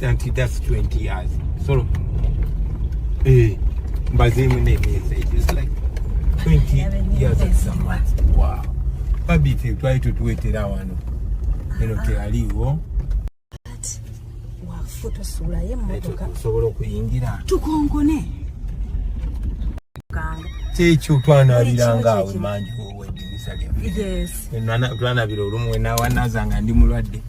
Anti that's 20 years. So, eh, mbazeemu n'emyezi egyo. It's like 20 years and some months. Wow. Babiti twali tutuwetera wano. Eno teyaliiwo. Wafu tosuulayo emmotoka. Osobola okuyingira. Tukonkone. Kyekyo twanaabiranga awo emanju w'eddinisa lyaffe. Yes. Twanabira olumu wenawanaaza nga ndi mulwadde.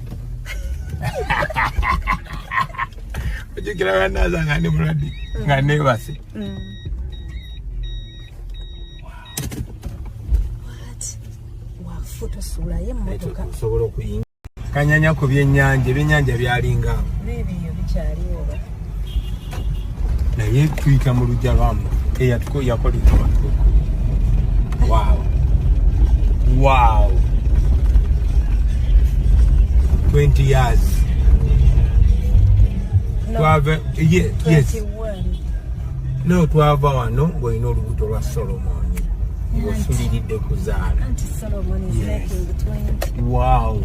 Ojjukira wanaaza nga ndi mulwadde nga neebase. What? Wafu tosuulayo emmotoka. Osobola okuyingira. Kanyanya ku byennyanja, ebyennyanja byalinga awo. Bibiyo bikyaliwo ba. Naye tuyita mu luggya lwammwe eyatuko yakolera amatuuko. Wow. Wow. 20 years. No. Twava, yes. 21. No, twava wano ng'olina olubuto lwa Solomon. Ng'osuliridde kuzaala. Auntie Solomon is Yes. making 20. Wow.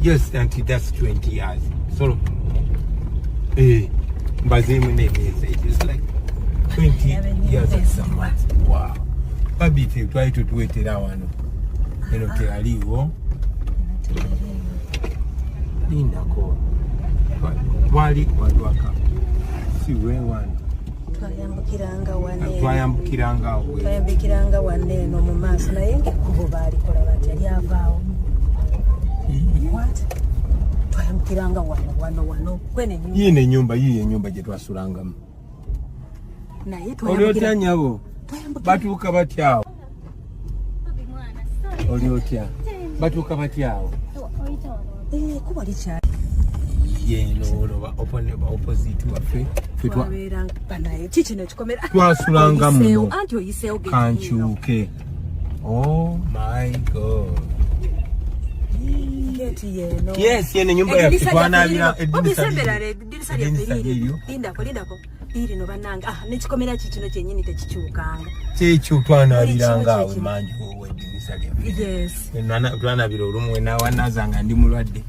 Yes, auntie, that's 20 years. So, eh, mbazeemu n'emyezi egyo. It's like 20 years and some months. Wow. Babiti twali tutuwetera wano. Eno teyaliiwo. Lindako. Wali waliwaka. Si we wano. Twayambukiranga wano eno. Twayambukiranga awo. Twayambukiranga wano eno mu maaso naye ng'ekkubo baalikola batya lyavaawo. What? Twayambukiranga wano wano wano kwene ennyumba. Yiino ennyumba, yiiyo ennyumba gye twasulangamu. Naye Oli otya twayambukira nnyabo? twayambukira Batuuka batya awo? Oli otya? Batuuka batya awo? Eh, ekkubo likyali. Yeno olwo ba opposite waffe. Ffe Twabeera banaye ki kino ekikomera? Twasulanga muno. Oyiseewo, anti oyiseewo gate yiino. Kankyuke. Oh my God. Gate yeeno. Yes, yeno ennyumba yaffe Eddirisa lyaffe twanaabira lirino. eddirisa Obi, sembera liryo. eddirisa lyaffe Eddirisa lirino. liryo. Lindako, lindako. Lirino bannange. Ah, n'ekikomera ki kino kyennyini tekikyukanga. Kyekyo twanaabiranga awo Kino. emanju w'eddirisa lyaffe. Yes. Twanabira olumu wenawanaaza nga ndi mulwadde.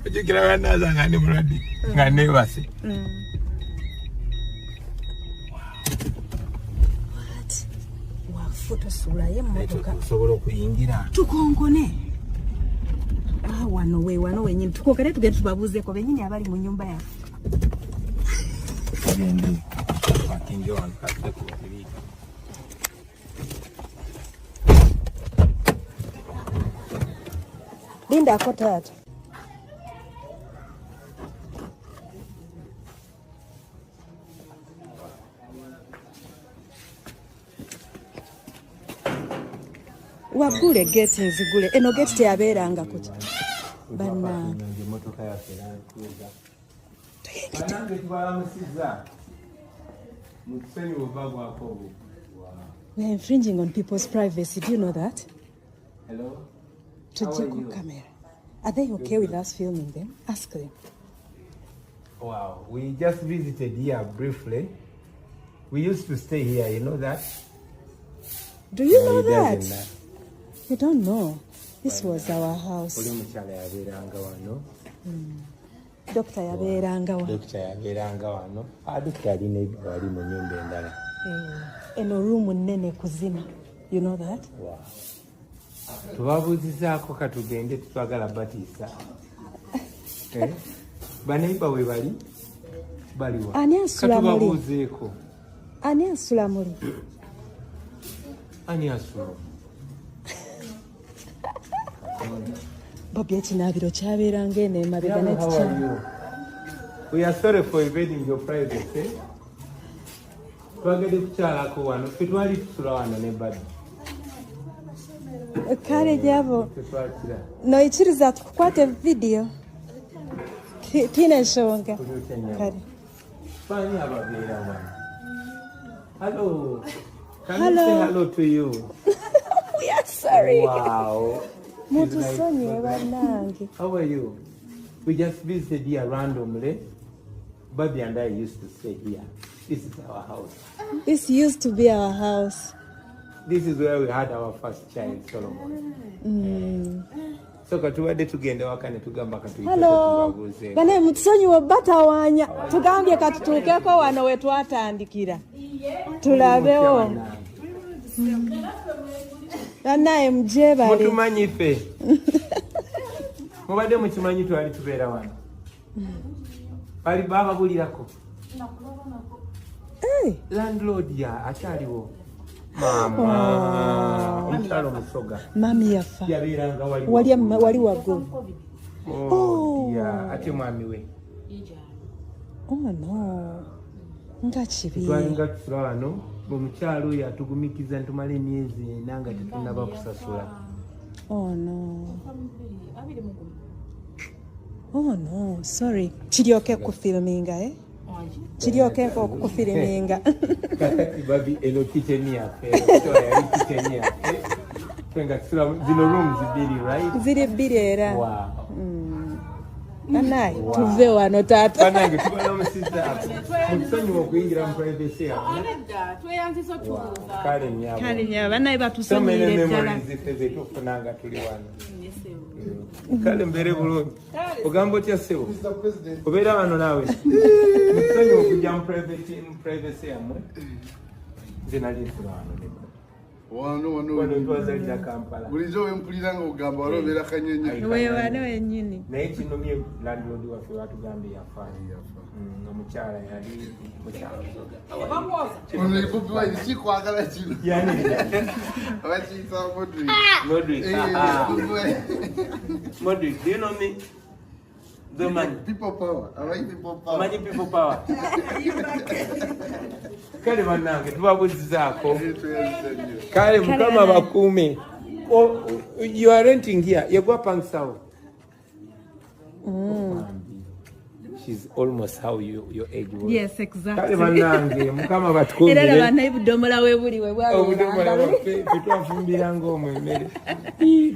Ojjukira wanaaza nga ndi mulwadde nga neebase. What? Wafu tosuulayo emmotoka. Osobola okuyingira. Tukonkone. Ah, wano we wano wennyini tukonkone tugende tubabuuzeeko bennyini abali mu nnyumba yaffe. Tugende pakinge wano katudde ku babiri. Lindako taata. Waggule geeti nzigule. Eno geeti teyabeeranga ku ki? Bannange. Emmotoka yaffe eratuuza. Bannange tubalamusizza. Mutusonyiwe oba gwako obu. We are infringing on people's privacy. Do you know that? Hello? How are Tujjeko you? camera. Are they okay with us filming them? Ask them. Wow, we just visited here briefly. We used to stay here, you know that? Do you No, know he doesn't that? know. You don't know. This was our house. Oli mukyala yabeeranga wano. Dokita yabeeranga wano. Dokita yabeeranga wano. Ah, dokita ali neighbor wali mu nnyumba endala. Eh, eno room nnene kuzina. You know that? Wow. Tubabuuzizaako katugende tetwagala batiisa. Eh? Baneighbor we bali? Baliwa. Ani asula muli? Katubabuuzeeko. Ani asula muli? Ani asula? Bobi ekinaabiro kyabeeranga eno emabega How are n'ekikyamu. you? We are sorry for invading your privacy. Twagedde kukyalako wano. Ffe twali tusula wano ne Barbie. Kale gyabo. Tetwakira. Noikiriza tukukwate video. Tiina ensonga. Oli otya nnyabo? Kale. Baani ababeera wano? Hello. Can Hello. we say hello to you? We are sorry. Wow. Mutusonyiwe bannange. How are you? We just visited here randomly. Barbie and I used to stay here. This is our house. This used to be our house. This is where we had our first child, Solomon. So katubadde tugenda waka ne tugamba Hello. Bane mutusonyiwe batawaanya tugambye katutuukeko wano we twatandikira tulabewo. Banaye mugyebale. Mutumanyi ffe. Mubadde mukimanyi twali tubeera wano. Bali bababulirako. Landlord ya akyaliwo. Maama oh. omukyalo omusoga. Mami yafa. Yabeeranga wali wali wali waggulu. Oh, oh. Yeah. Ate mwami we. Oh no. Nga kibi. Twalinga tusula wano omukyalo oyo atugumikiza ntumala emyezi ena nga tetunaba kusasula. Oh no. Oh no, sorry. Kiryoke kufilminga eh? Kiryoke okukufilminga. Kakati babi eno kitchen yaffe. Yali kitchen yaffe. Fenga tusula zino rooms bbiri right? Ziri bbiri era. Wow. Banaye tuve wano taata. Banange tubalamusizza. Mutusonyiwe okuyingira mu privacy yammwe. Kale nnyabo. Kale nnyabo banaye So many batusonyiire ddala. memories ffe ze tufuna nga tuli wano. Kale mbeere bulungi. Ogamba otya ssebo? Obeera wano naawe. Mutusonyiwe okujja mu privacy yammwe. Nze nali nsula wano ne baba. Wano wano Wano twazalira Kampala. Bulijjo wempulira nga ogamba wali obeera Kanyanya. We wano wennyini. Naye kinomye landlord waffe batugambye yafa. Omukyala yali mukyala musoga. Ono ye Bobi Wine sikwagala kino. Yani Bakiyita Modric. Modric. Eh, Bobi Wine. Modric, do you know me? The man. People power. Abayi people power. Omanyi people power. Kale bannange tubabuzizaako. Kale Mukama bakuume. You are renting here. Yegwa pangisawo. She's almost how you, your age was. Yes, exactly. Kale bannange Mukama batukuumire. Era laba naye budomola we buli we Obudomola bwaffe tetwafumbiranga omwo emmere.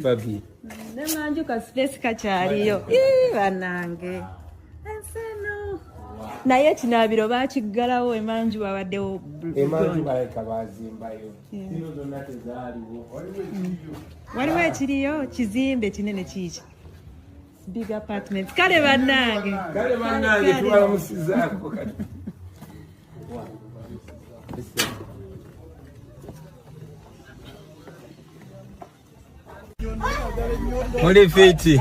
Babi. Ne manju ka space kakyaliyo. Ii bannange. Ensi eno. Naye ekinaabiro baakiggalawo emanju babaddewo. Emanju baleka baazimbayo. Zino zonna tezaaliwo. Waliwo ekiriyo kizimbe kinene kiiki. Big apartments. Kale bannange. Kale bannange tubalamusizaako kati. Muli fiiti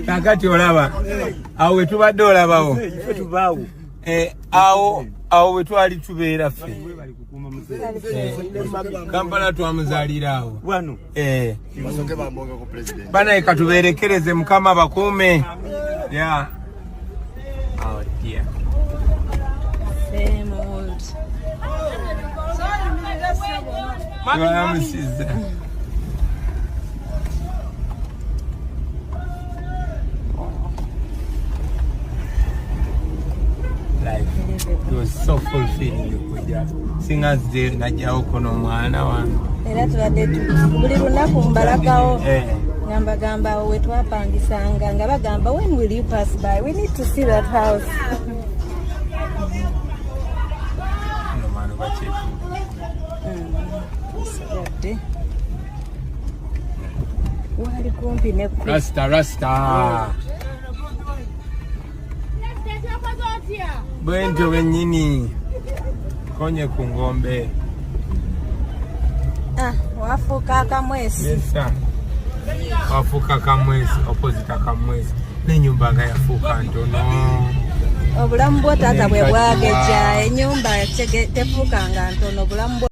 kakati olaba awo wetubadde olabawo awo awo wetwali tubeera ffe Kampala twamuzaalira awo banaye katubeerekereze Mukama bakuume. Yeah. Oh dear. Same old. Tubalamusizza. Life. It was so fulfilling okujja. Singa nze najjawo kuno omwana wange. Era tubadde buli lunaku mbalagawo ngamba gamba awo we twapangisanga nga bagamba when will you pass by, we need to see that house. Sigadde wali kumpi ne Rasta rasta bwentyo bwennyini konye ku ngombe. Ah, wafuuka akamwesi. Yes, sir. Wafuuka akamwesi, opposite akamwesi. N'ennyumba nga yafuuka ntono. Obulamu bwo taata bwe bwagejja, ennyumba tefuukanga ntono, obulamu bwo.